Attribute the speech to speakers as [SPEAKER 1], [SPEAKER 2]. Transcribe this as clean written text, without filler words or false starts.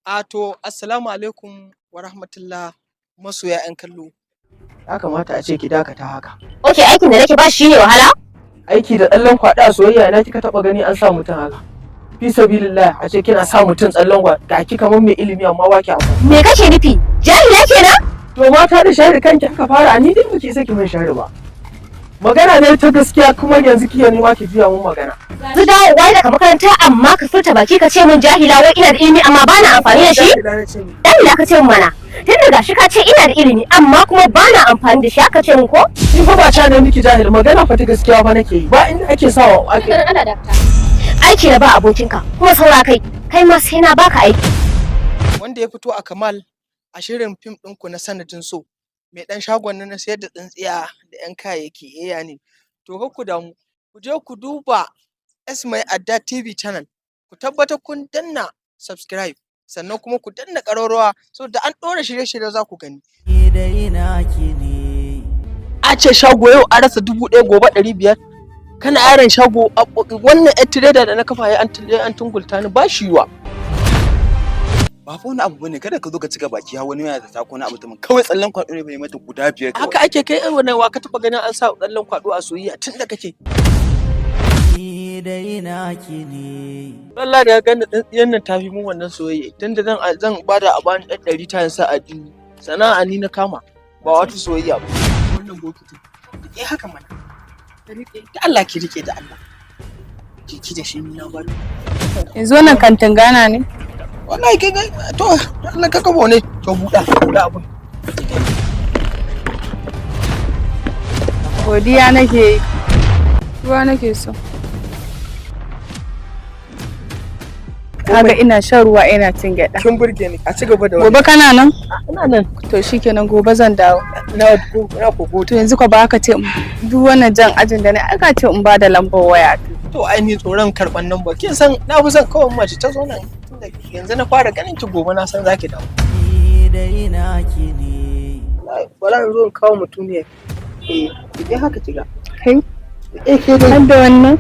[SPEAKER 1] A to, assalamu alaikum wa rahmatullah, masoya 'yan kallo. Ya kamata a ce ki dakata haka.
[SPEAKER 2] Ok, aikin da nake ba shi ne wahala?
[SPEAKER 1] Aiki da tsallen kwaɗo a soyayya, ina kika taɓa gani an sa mutum haka? Fi sabilillah, a ce kina sa mutum tsallen kwaɗo, ga ki kamar mai ilimi amma ba ki abu.
[SPEAKER 2] Me kake nufi? Jahila kenan?
[SPEAKER 1] To, mata da shari kanki aka fara, ni dai baki isa ki min shari ba. Magana ne ta gaskiya, kuma yanzu kiya nema ki juya mun magana.
[SPEAKER 2] Zu dawowa daga makaranta amma ka furta baki ka ce min jahila, wai ina da ilimi amma bana amfani da shi?
[SPEAKER 1] Jahila na ce miki.
[SPEAKER 2] Jahila ka ce min mana. Tun da gashi ka ce ina da ilimi amma kuma bana amfani da shi, aka ce min ko?
[SPEAKER 1] Ni fa ba ca ne miki jahil, magana fa ta gaskiya fa nake yi. Ba inda ake sawa ake.
[SPEAKER 2] Allah dakta. Aiki na ba abokinka kuma saura kai, kai ma sai na baka aiki.
[SPEAKER 1] Wanda ya fito a Kamal a shirin fim ɗinku na Sanadin So, mai ɗan shagon nan na sayar da tsintsiya da 'yan kayayyaki, eh ne. To, kar ku damu, ku je ku duba S Mai Adda TV channel, ku tabbatar kun danna subscribe, sannan kuma ku danna ƙararrawa so da an ɗora shirye-shirye za ku gani. A ce shago yau a rasa 1000, gobe 500. Kana yaron shago, wannan 'yar tireda da na kafa ya an tungulta ni, ba shi yiwa.
[SPEAKER 3] Ba fa wani abu bane, kada ka zo ka cika baki har wani yana da tako na abu mutumin, kawai tsallen kwaɗo ne bai mata guda biyar kawai.
[SPEAKER 1] Haka ake kai wannan, wa ka taɓa ganin an sa tsallen kwaɗo a soyayya tun da kake? Allah da ya gani, tsintsiyan nan tafi mun wannan soyayya, tunda zan bada a bani ɗan 100 ta sa a jini. Sana'a ni na kama, ba wata soyayya ba. Wannan bokitin, rike haka mana, rike da Allah, ki rike da Allah, ki da shi, ni na bari.
[SPEAKER 4] Yanzu wannan kantin Ghana ne?
[SPEAKER 1] Wallahi kai kai, to Allah ka kabo ne, to buɗa buɗa abun.
[SPEAKER 4] Godiya nake yi. Ruwa nake so. Kaga ina shan ruwa ina cin gyaɗa.
[SPEAKER 1] Kin burge ni, a ci gaba da
[SPEAKER 4] Gobe kana nan?
[SPEAKER 1] Ina nan.
[SPEAKER 4] To shikenan, gobe zan dawo.
[SPEAKER 1] Na kogo.
[SPEAKER 4] To yanzu ka ba ka ce duk wannan jan ajin da na aka ce in ba da lambar waya.
[SPEAKER 1] To, ai ni tsoron karɓan nan ba, kin san na fi son kawai mace ta zo nan, tunda yanzu na fara ganin ki, gobe na san zaki dawo. Wala yanzu in kawo mutum ne. Eh, ki haka kiga.
[SPEAKER 4] Kai,
[SPEAKER 1] Eh, ke dai.
[SPEAKER 4] har da wannan?